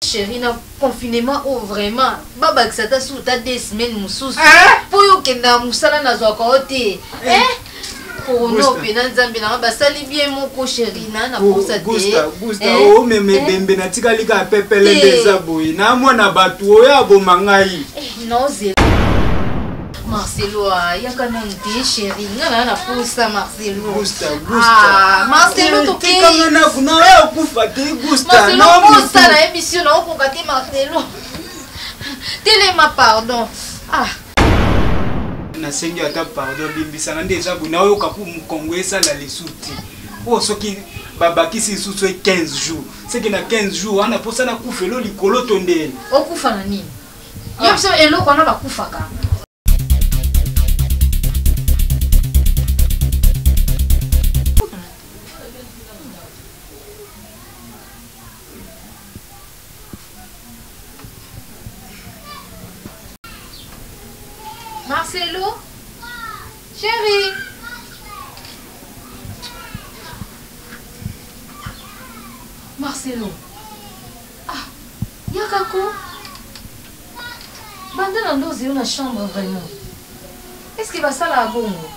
Chérie na confinement oyo vraiment babakisa ata susu ata deux semaines mosusu mpo yo okendaka mosala nazwaka yo te eh? Corona mpena nzambe nanga basali bien moko chérie na na posa te Gusta omema ebembe natikali kaka pepele nde eza boye na mwana bato oyo aboma ngai naozela Marcelo yaka nanu te chérie nga na na posa Marcelo Gusta Gusta ah, Marcelo eh, tokei tikanga na kuna oyo okufa te Gusta Marcelo posa na yebisi yo na okoka te Marcelo telema pardon ah nasengi ata pardon limbisanga nde eza boye naoyoka ku mokongo esala lisusu te oyo soki babakisi lisusu 15 jours seke na 15 jours wana mposa nakufelo likolo to ndeni okufa na nini yo biso eloko wana bakufaka Marcelo Chérie Marcelo Ah, yaka ko. Banda na ndozi yo na chambre vraiment. Est-ce que basala bongo?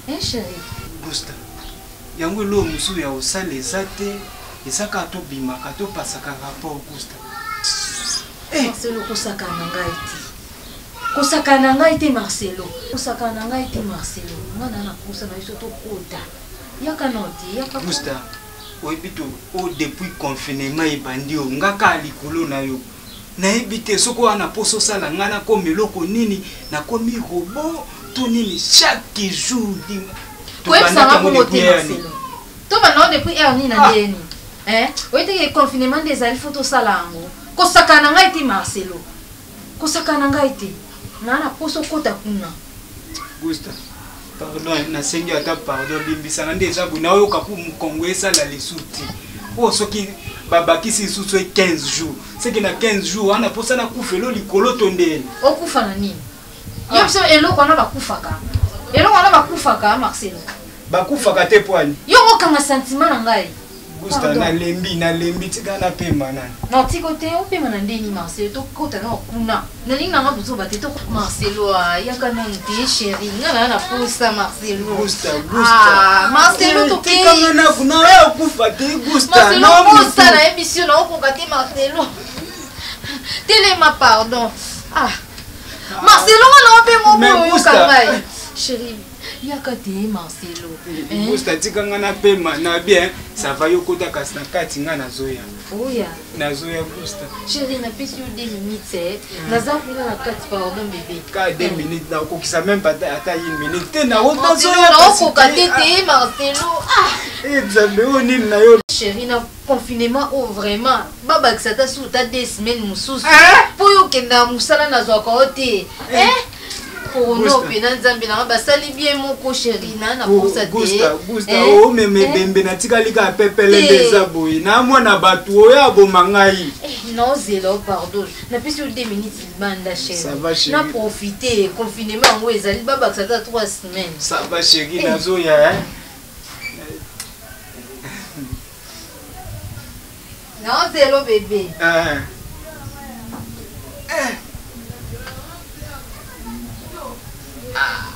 Hein chérie? Gusta. Yango eloko mosusu ya kosala eza te, eza kaka tobimaka topasaka rapport Gusta. Eh. Marcelo kosakana na ngai te. Kosakana na ngai te Marcelo. Kosakana na ngai te Marcelo. Nga na na posa na biso tokota. Yaka no te, yaka. Gusta. Oyebi to o depuis confinement ebandi oyo nga kaka likolo na yo nayebi te soki oya na posa osala nga nakoma eloko nini nakomi robot to nini chaque jour koyebisanga bongo te Marcelo tobanda ngo depuis heure nini na ndenge nini eh oyebi te ke confinement nde ezali fo tosala yango kosakana na ngai te Marcelo kosakana na ngai te naa na posa okota kuna Gusta pardon nasengi ata pardon limbisanga nde eza boye naoyoka ku mokongo esala lisusu te oyo soki babakisi lisusu 15 jours seke na 15 jours wana mposa nakufelo likolo to ndeni okufa na nini yo biso eloko wana bakufaka eloko wana bakufaka Marcelo bakufaka te poani yo okanga sentiment na ngai Gusta nalembi nalembi tika napema nani na tiko te opema na ndeni Marcelo tokota na kuna nalingi nanga buzoba te to Marcelo yaka nanu te chéri nga na na posa Marcelo Gusta Gusta ah, Marcelo tokei tikanga na kuna oyo okufa te Gusta Marcelo posa na yebisi yo na okoka te Marcelo telema pardon ah Marcelo nga na obengo boyo oyoka ngai chéri yaka te Marcelo Gusta tika nga na pema na bien ça va yo kota kasi na kati nga nazoya oya nazoya Gusta chéri napesi yo 2 minutes eh. naza kuna na kati pardon bébé ka 2 minutes nakokisa même pas ata une minute te nazoya naokoka te te Marcelo ah eh nzambe oyo nini na yo chéri na confinement oyo vraiment babakisa ata susu ata deux semaines mosusu mpo yo okendaka mosala nazwaka yo te eh? Corona mpena nzambe nanga basali bien moko chéri na na posa te Gusta Gusta omema ebembe natikali kaka pepele nde eza boye na mwana bato oyo aboma ngai naozela o pardon napesi yo 2 minutes libanda chéri na profite confinement yango ezali babakisa ata 3 semaines ça va chéri nazoya Naozelo bebe. Eh. Eh. Ah.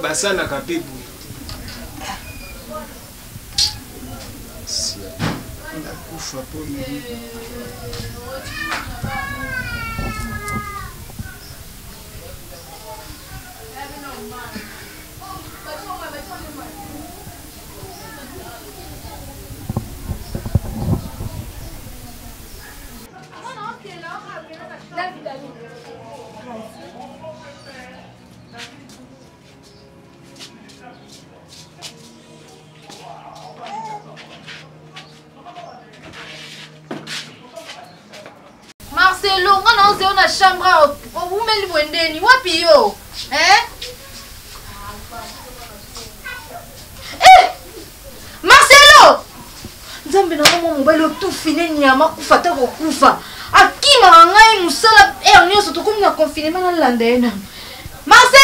Basalaka mpe boye te. Nakufa mpo nini? Marcelo, nga na ozeyo na chambre owumeli boye ndeni wapi yo eh? Eh! Marcelo! Nzambe na nga mwa mobali otufi ne nyama kufa ata kokufa akimaka ngai mosala heure nyonso tokomi na confinement nalanda ye nano Marcelo!